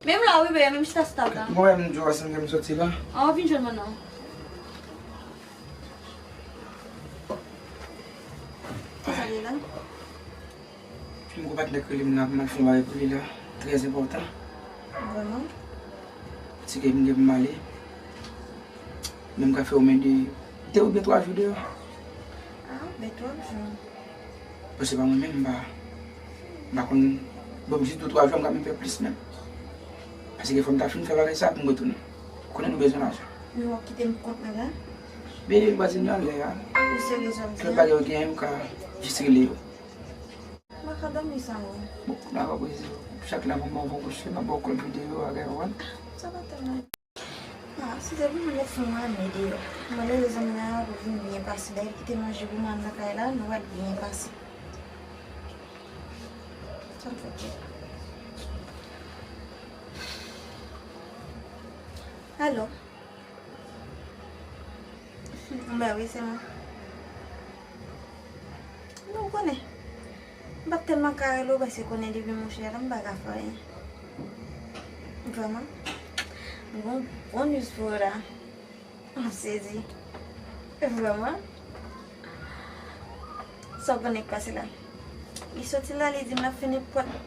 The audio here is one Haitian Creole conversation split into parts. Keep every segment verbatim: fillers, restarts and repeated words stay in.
Men m la wi, bebe, men m chita sou tab la. Bon, men m di w, paske m soti la. An, w ap vin jwenn mwen non. Kisa l ye la? M gon patnè k rele m la pou m al fè yon bagay pou li la. Trè enpòtan. Vrèman? Ti ke m gen pou m ale. Men m ka fè omwen de de oubyen twa jou deyò. Ah, men twòp jou. Bon, se pa mwen menm, m pa, m pa konn. Bon, m jis de twa jou, m ka menm fè plis menm. Paske fò m ta fin fè bagay sa pou m retounen. Ou konnen nou bezwen lajan. Men w ap kite m pou kont mwen la? Men m pa di nou anlè a. Ou serye sa w di a? Tout bagay yo genyen, ou ka jis regle yo. M pa ka dòmi san ou. Bon, dakò, prezi. Chak la pou m ba w bon kout fè, m ap ba w kòd videyo, bagay, ou konprann? Sa pa tèlman. Ah, si se pou mwen, lèt fè yon ane deyò. Mwen leve zanmi la pou vin byen pase. Dayè, kite manje pou mwen lakay la, nou pral byen pase. Sa m fè kè. Alo. Mwen wi, se mwen. Non, ou konnen. M p ap tèlman ka rele w, paske konnen depi monchè la, m pa ka fè anyen. Vrèman. M gon bon news pou ou la. M sezi. Vrèman. Sa w konnen k pase la? Li soti la, li di m l ap fè nenpòt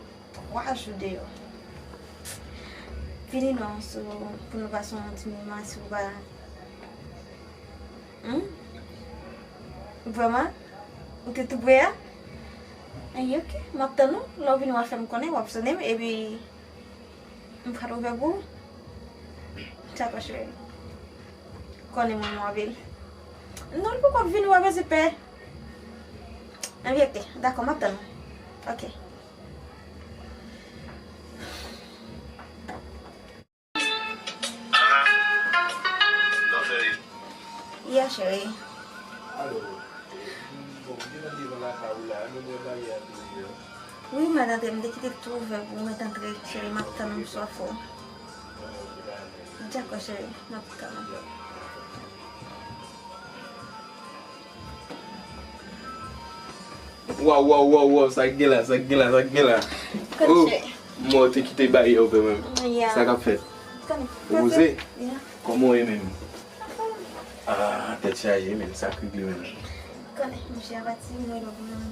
twa jou deyò. Vini non, sou, pou nou pase yon ti moman, si w pa. Hmm? Vrèman? Ou te tou pre a? Anyen, oke. M ap tann ou. Lè w vini, w a fè m konnen, w ap sonnen m, epi m pral ouvè pou ou. Dakò, cheri. Konnen mwen, mwen anpil. Non, li poko ap vini, w a bezwen pè. Anyen, oke. Dakò, m ap tann ou. Oke. Yeah, cheri. Alò, bon, m te nan devan lakay ou la, nou wè baryè a tou ouvè. Wi, m antre, m te kite l tou ouvè pou mwen t antre, cheri, m ap tann ou, m swaf ou. Dakò, cheri, m ap tann ou. Waw, waw, waw, waw, sa k gen la, sa k gen la, sa k gen la. Kote cheri? Mwen te kite baryè ouvè menm. Yeah. Sa k ap fèt? Konnen. Poze? Yeah. Kòman w ye menm? Ah, tèt chaje menm, sa k regle menm? Konnen, monchè, a pati mwen lòk mwen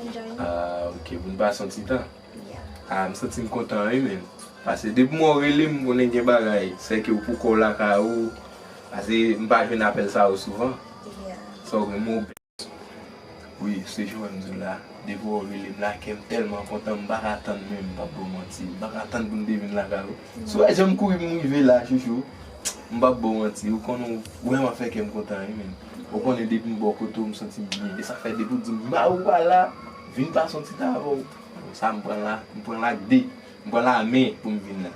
enjoy. Ah, ok, pou n pase yon ti tan. Yeah. Ah, m santi m kontan wi menm. Paske depi mwen w rele m, m konnen gen bagay. Sèke ou poko lakay ou. Paske m pa jwenn apèl sa yo souvan. Yeah. Sa w gen mwen. Wi, se jan m di w la. Depi w rele m la, kè m tèlman kontan, m pa ka tann menm, m p ap ba w manti. M pa ka tann pou n te vin lakay ou. Si w wè jan m kouri pou m rive la, chouchou, m p ap ba w manti. Ou konnen w vrèman fè kè m kontan wi menm. Ou konnen depi m bò kote w, m santi m byen. E sa fè depi w di m ba ou pa la, vin pase yon ti tan avè w. Sa m pran la, m pran la ak de. M pran la men pou m vin la.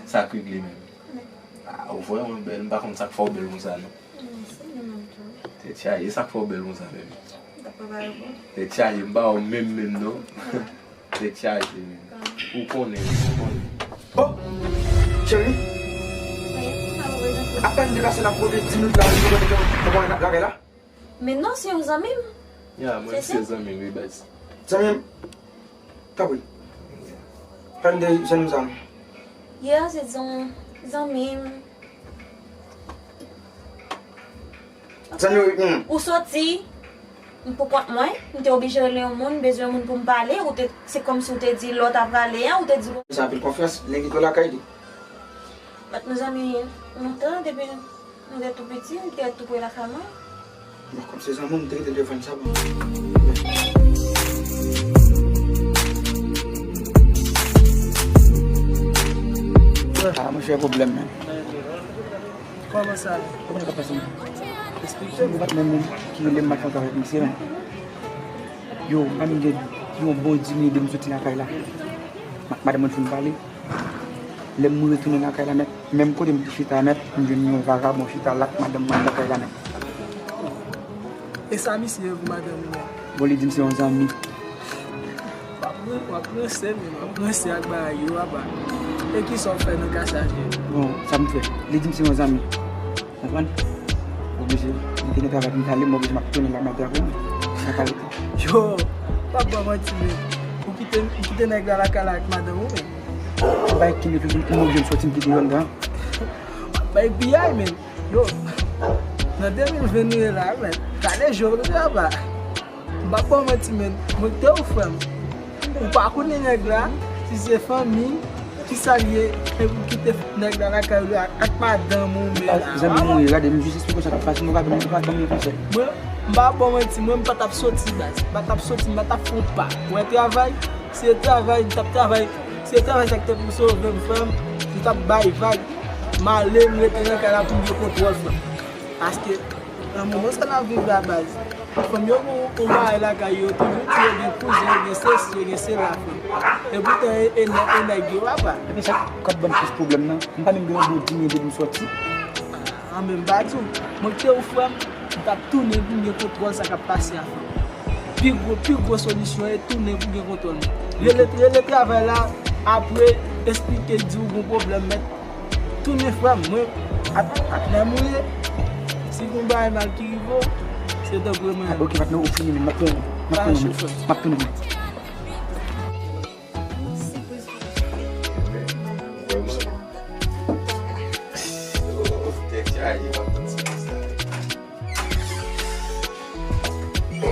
Sa k regle menm. Ah, ou vrèman bèl, m pa konn sa k fè w bèl konsa non. Mèsi, nou menm tou. Tèt chaje, sa k fè w bèl konsa menm? Tèt chaje, m pa wè w menm menm non. Tèt chaje menm. Ou konnen, ou konnen. Oh! Cheri? Apèn deplase n ap poze dis minit la, ou konn kòman n ap lage la? Men non, se yon zanmi m. Ya, mwen se zanmi m wi, baz. Zanmi m? Tanpri. Pale m de zanmi m sa non. Ya, se yon zanmi m. Zanmi w, hmm. Ou soti, m pou kont mwen, m te oblije rele yon moun, bezwen yon moun pou m pale, ou te, se kòmsi ou te di lè w ta prale a, ou te di. Sa anpil konfyans, lè gen dlo lakay li. Bat nou zanmi lontan, depi nou te tou piti, li te ret tou pre lakay mwen. Bon, kòm se zanmi w, m te rete devan l, sa bon. Ah, monchè, pwoblèm, men. Kòman sa? Kòman sa pase, men? Eksplike m. Yon patnè m ki rele m, m al fè yon travay pou misye, men. Yo, m pa menm gen yon bon dis minit de m soti lakay la. Ma-, madanm mwen fin pale. Lè m retounen lakay la, men, menm kote m te chita, men, m jwenn yon vagabon chita la ak madanm mwen lakay la, men. E sa misye ye pou madanm ou, men? Bon, li di m se yon zanmi. W ap ran-, w ap ranse, men, w ap ranse ak bagay yo, apa. E kisa w fè nan ka sa, cheri? Bon, sa m fè? Li di m se yon zanmi. Konprann? Oblije, m te gen travay pou m t ale, m oblije m ap tounen la, m ap travay, m ap pale tou. Yo, pa ban manti, men. Ou kite, ou kite nèg la lakay la ak madanm ou, men. Bay ki refleksyon pou mwen, m sòti m kite zòn nan. Bay piyay, men. Yo, nan de mil ven nou ye la, men. Gade jòl ou, papa. M pa ba w manti, men. Mwen te ou frè m. Ou pa konnen nèg la, si se fanmi, ki sa l ye, epi w kite nèg la lakay ou ak, ak madanm ou, men. Zanmi mwen, gade, m jis esplike w sa k ap pase, nou ka vin, nou pa ban m yon konsèy. Mwen, m pa ba w manti, mwen, m pa t ap soti, baz. M pa t ap soti, m pa t ap fè yon pa. Ou wè travay, se travay, m t ap travay. Se travay sa ki te pou sove m, frè m, m t ap bay vag. M ale, m rete nan kay la pou m gen kontwòl, frè m. Paske, nan moman sa n ap viv la, baz, fanm yo gon, gon bagay lakay yo, toujou di yo gen kouzen, yo gen sesi, yo gen sela, frè m. Epoutan, e, e nè-, e nèg yo, papa. Epi sa k ap ban m plis pwoblèm nan, m pa menm gen yon bon di mil depi m sòti. An, men m pa di w, mwen ki te ou frè m, m t ap tounen pou m gen kontwòl sa k ap pase a, frè m. Pi gwo, pi gwo solisyon e tounen pou gen kontwòl. Rele, rele travay la, apre, esplike, di w gon pwoblèm, mèt tounen frè m, mwen, ak, ak lè m ou ye, si gon bagay mal ki rive w, se tankou e mwen. Ah, ok, patnè, ou fini, men m ap tounen, m ap tounen, m ap tounen. Tèt chaje, m ap tann sipriz la.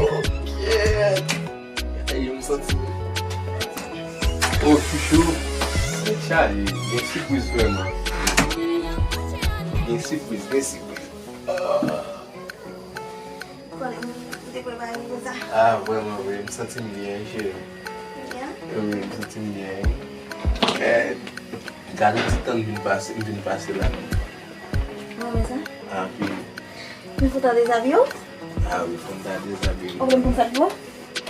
Ok. Ay, m santi. Oh, chouchou. Tèt chaje, gen sipriz vrèman. Gen sipriz, gen sipriz. Ah. Konnen, ou te prepare pou sa? Ah, vrèman, wi. M santi m byen, wi, cheri. Byen? Wi, m santi m byen, wi. Eh, gade ti tan m vin pase, m vin pase la. Ou renmen sa? Anpil. Men fò w ta dezabiye w? Ah wi, fò m ta dezabiye m. Ou vle m pou m fè l pou ou?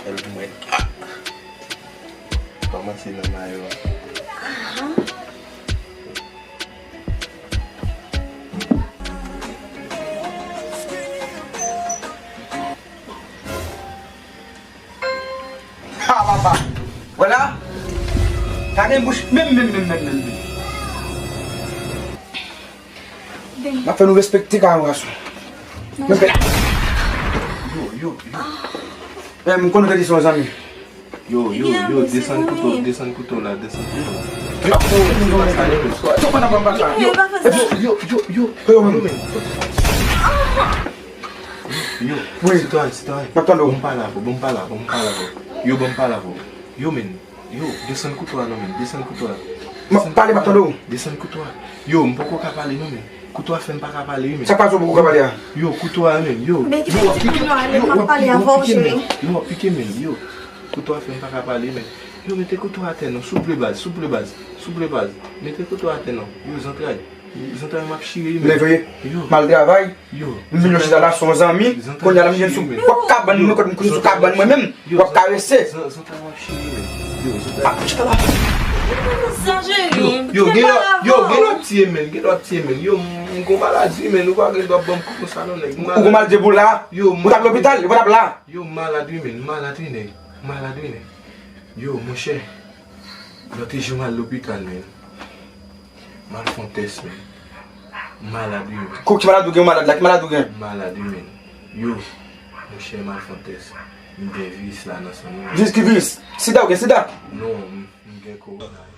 Fè l pou mwen. Ah! Kòmanse nan mayo a. Aha. Ha, papa. Vwala. Pa gen bouch menm, menm, menm, menm, menm. M ap fè nou respekte kay an, gason. Yo, yo, yo. Eh, m konnen w te di se yon zanmi. Yo, yo, yo, desann kouto, desann kouto la, desann kouto la. Yo, yo, yo, yo, yo, men. Yo, sitwayen, sitwayen. Bon m pale avè w, bon m pale avè w, bon m pale avè w. Yo, bon m pale avè w. Yo, men. Yo, desann kouto a non, men, desann kouto a. M ap pale, m ap tande w. Desann kouto a. Yo, m poko ka pale non, men. Kouto a fè m pa ka pale wi, men. Sa k pase w poko ka pale a? Yo, kouto a, men, yo. Men ki fè w di kouto a, men m ap pale avè w, cheri. Yo, w ap pike, men, yo. Kouto a fè m pa ka pale, men. Yo, mete kouto a atè non, souple baz, souple baz, souple baz. Mete kouto a atè non. Yo, zantray. Zantray m ap chire wi, men. Leve. Yo. M al travay. Yo. M vin chita la, se yon zanmi. Kounye a la, m gen sou, w ap kabann mwen, kote m kouche sou kabann mwen menm. W ap karese. Zantray w ap chire, men. Yo, zantray. Ah, chita la. Yo, gen lè, yo, gen lè w ap tiye, men. Gen lè w ap tiye, men. Yo, m gon maladi, men. Ou pa gen dwa ban m kou konsa non, nèg. Ou gon maladi pou la? Yo, ou t ap lopital, ou pa t ap la. Yo, m malad wi, men. M malad wi, nèg. M malad wi, nèg. Yo, monchè. Lòt jou m al lopital, men. M al fè yon tès, men. M malad wi, men. Kou ki malad ou gen, ou malad la? Ki malad ou gen? M malad wi, men. Yo, monchè, m al fè yon tès. M gen viris la nan san mwen. Viris ki viris? Sida ou gen sida? Non, m, m gen kowona.